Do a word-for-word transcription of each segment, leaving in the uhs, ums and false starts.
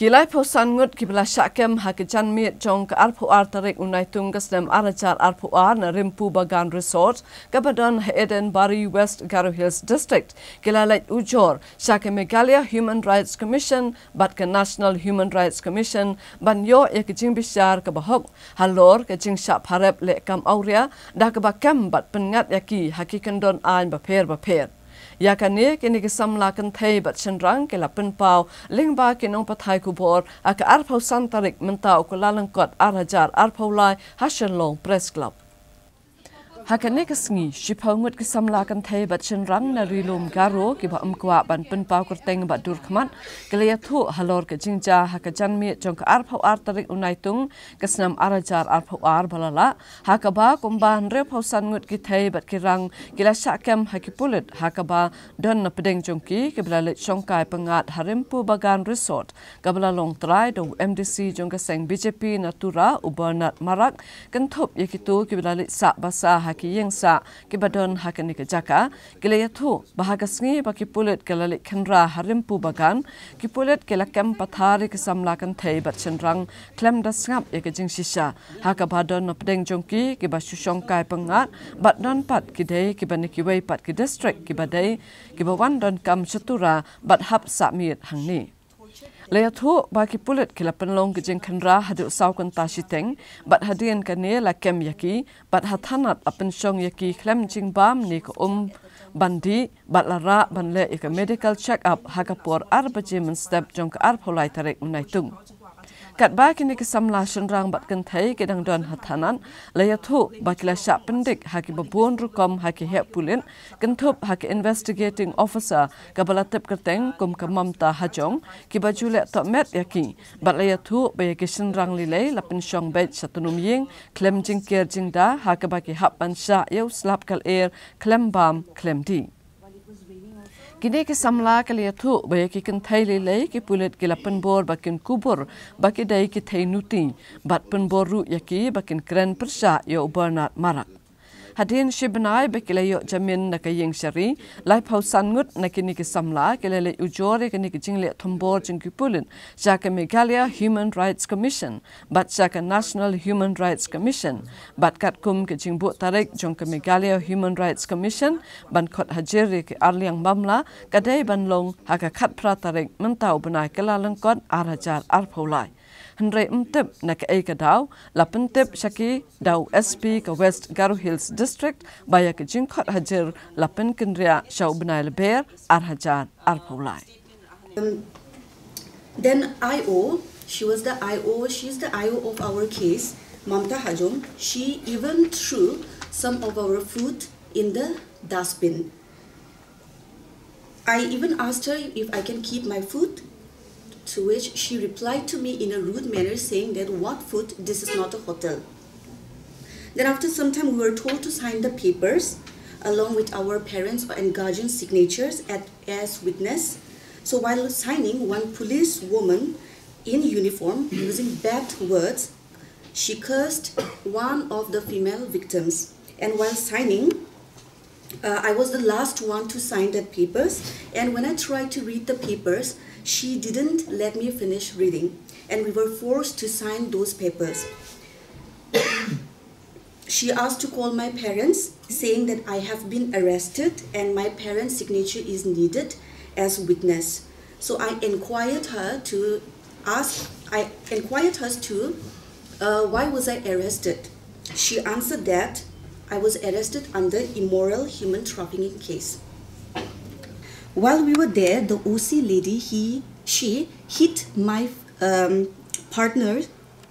Ki laiphew san ngut kiba la shah kem ha ka janmiet jong ka arphew ar tarik u Naitung ka snem ar hajar arphew ar na Rimpu Bagan Resort kaba don ha Edenbari, West Garo Hills District, ki la leit ujor sha ka Meghalaya Human Rights Commission bad ka National Human Rights Commission ban ïoh ïa ka jingbishar kaba hok halor ka jingshah pharep leh kam awria da kaba kem bad pynngat ïa ki ha ki kyndon aiñ bapher bapher. Ïa kane kine ki samla kynthei bad shynrang ki la pynpaw lyngba ki nongpathai khubor ha ka arphew san tarik mynta u Kyllalyngkot ar hajar arphew lai ha Shillong Press Club. Ha kane ka sngi, shiphew ngut ki samla kynthei bad shynrang na Ri Lum Garo kiba ym kwah ban pynpaw kyrteng bad dur khmat ki la ïathuh halor ka jingjia ha ka janmiet jong ka arphew ar tarik u Naitung ka snem ar hajar arphew ar ba la lah, ha kaba kumba hynriewphew san ngut ki thei bad ki rang ki la shah kem ha ki pulit, ha kaba don na pdeng jong ki kiba la leit shongkai pyngngad ha Rimpu Bagan Resort kaba la long trai da u M D C jong ka seng B J P na Tura u Bernard Marak, kynthup ïa kito kiba la leit sah basa ha ki ïing sah kiba don ha kane ka jaka, ki la ïathuh ba ha ka sngi ba ki pulit ki la leit khynra ha Rimpu Bagan, ki pulit ki la kem pathar ïa ki samla kynthei bad shynrang khlem da sngap ïa ka jingshisha, ha kaba don na pdeng jong ki kiba shu shongkai pyngngad bad don pat ki dei kiba na kiwei pat ki district kiba dei kiba wan donkam sha Tura bad hap sah miet hangne. La ïathuh ba ki pulit ki la pynlong ka jingkhynra haduh saw kynta shiteng bad hadien kane la kem ïa ki bad ha thanat la pynshong ïa ki khlem jingbam ne ka um ban dih bad la rah ban leh ïa ka medical check up ha ka por ar baje mynstep jong ka arphew lai tarik u Naitung. Katba kine ki samla shynrang bad kynthei ki dang don ha thanat, la ïathuh ba ki la shah pyndik ha kiba bun rukom ha ki heh pulit, kynthup ha ka investigating officer kaba la tip kyrteng kum ka Mamta Hajong, kiba ju leh tohmet ïa ki bad la ïathuh ba ïa ki shynrang lei lei la pynshong beit sha tnum ïing khlem jingker jingda ha kaba ki hap ban shah ïa u slap ka lyer khlem bam khlem dih. Kine ki samla ki la ïathuh ba ïa ki kynthei lei lei ki pulit ki la pynbor ba kin kubur ba ki dei ki thei nuti bad pynbor ruh ïa ki ba kin kren pyrshah ïa u Bernard Marak. Hadien shi bnai ba ki la ïoh jamin na ka ïing shari, laiphew san ngut na kine ki samla ki la leit ujor ïa kine ki jingleh thombor jong ki pulit sha ka Meghalaya Human Rights Commission bad sha ka National Human Rights Commission bad katkum ka jingbuh tarik jong ka Meghalaya Human Rights Commission ban khot hajir ïa ki arliang mamla ka dei ban long ha ka khatphra tarik mynta u bnai Kyllalyngkot ar hajar arphew lai. Hynrei ym tip na kaei ka daw, la pyntip sha ki da u S P ka West Garo Hills District ba ïa ka jingkhot hajir la pynkynriah sha u bnai Lber ar hajar arphew lai. Then I O, she was the I O, she's the I O of our case, Mamta Hajong. She even threw some of our food in the dustbin. I even asked her if I can keep my food, to which she replied to me in a rude manner saying that, "What food? This is not a hotel." Then after some time, we were told to sign the papers along with our parents and guardians' signatures at, as witness. So while signing, one police woman in uniform, using bad words, she cursed one of the female victims. And while signing, uh, I was the last one to sign that papers. And when I tried to read the papers, she didn't let me finish reading. And we were forced to sign those papers. She asked to call my parents, saying that I have been arrested and my parents' signature is needed as witness. So I inquired her to ask, I inquired her to, uh, why was I arrested? She answered that I was arrested under immoral human trafficking case. While we were there, the O C lady, he, she hit my, um, partner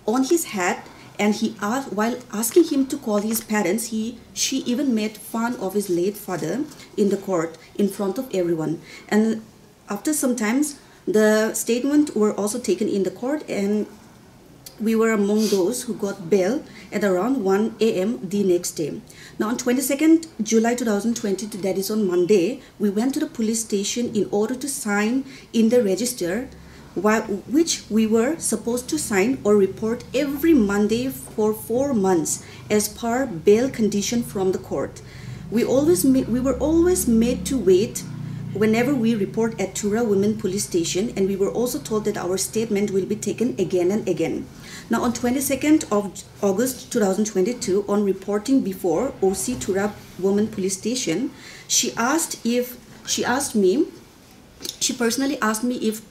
on his head, and he asked, while asking him to call his parents, he, she even made fun of his late father in the court in front of everyone. And after some times, the statement were also taken in the court, and we were among those who got bail at around one A M the next day. Now, on twenty-second July two thousand twenty-two, that is on Monday, we went to the police station in order to sign in the register, whi-, which we were supposed to sign or report every Monday for four months as per bail condition from the court. We always ma-, we were always made to wait whenever we report at Tura Women Police Station, and we were also told that our statement will be taken again and again. Now, on twenty-second of August two thousand twenty-two, on reporting before O C Tura Women Police Station, she asked if she asked me, she personally asked me if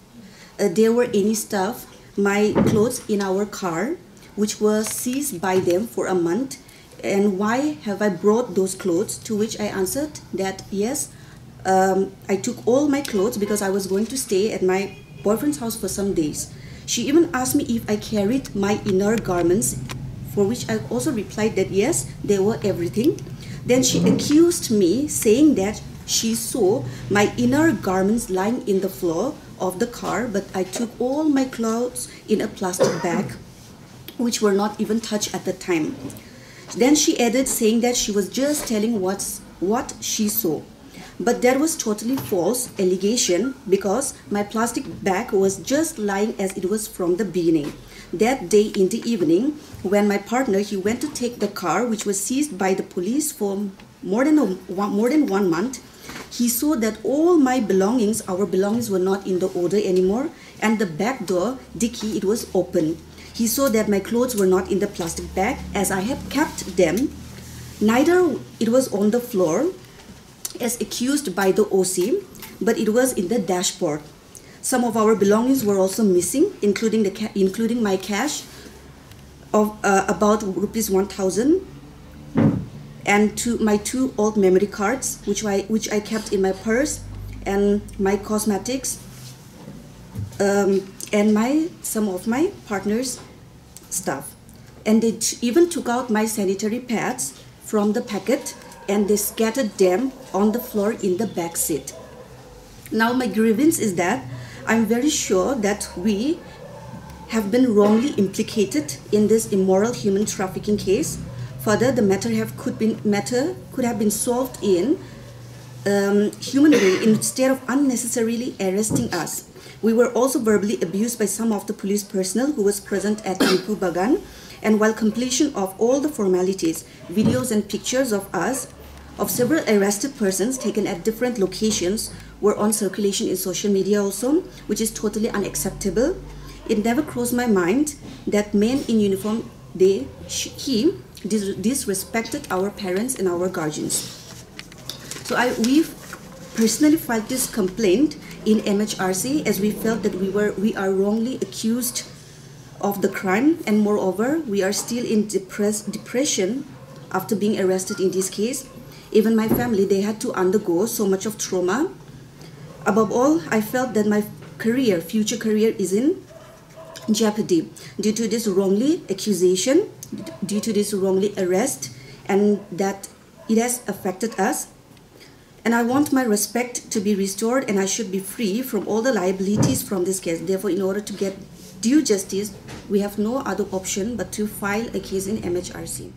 uh, there were any stuff, my clothes in our car, which was seized by them for a month, and why have I brought those clothes? To which I answered that yes, um, I took all my clothes because I was going to stay at my boyfriend's house for some days. She even asked me if I carried my inner garments, for which I also replied that yes, they were everything. Then she accused me, saying that she saw my inner garments lying in the floor of the car, but I took all my clothes in a plastic bag, which were not even touched at the time. Then she added, saying that she was just telling what's, what she saw. But that was totally false allegation because my plastic bag was just lying as it was from the beginning. That day in the evening, when my partner, he went to take the car, which was seized by the police for more than a, one, more than one month, he saw that all my belongings, our belongings, were not in the order anymore, and the back door dicky, it was open. He saw that my clothes were not in the plastic bag as I had kept them. Neither it was on the floor as accused by the O C, but it was in the dashboard. Some of our belongings were also missing, including the ca- including my cash of uh, about rupees one thousand, and two, my two old memory cards, which I which I kept in my purse, and my cosmetics, um, and my some of my partner's stuff. And they t- even took out my sanitary pads from the packet and they scattered them on the floor in the back seat. Now, my grievance is that I'm very sure that we have been wrongly implicated in this immoral human trafficking case. Further, the matter have could been matter could have been solved in um, human way instead of unnecessarily arresting us. We were also verbally abused by some of the police personnel who was present at Nipu Bagan, and while completion of all the formalities, videos and pictures of us, of several arrested persons taken at different locations, were on circulation in social media also, which is totally unacceptable. It never crossed my mind that men in uniform, they, sh- he dis- disrespected our parents and our guardians. So I we personally filed this complaint in M H R C as we felt that we were we are wrongly accused of the crime, and moreover, we are still in depress- depression after being arrested in this case. Even my family, they had to undergo so much of trauma. Above all, I felt that my career, future career, is in jeopardy due to this wrongly accusation, due to this wrongly arrest, and that it has affected us. And I want my respect to be restored, and I should be free from all the liabilities from this case. Therefore, in order to get due justice, we have no other option but to file a case in M H R C.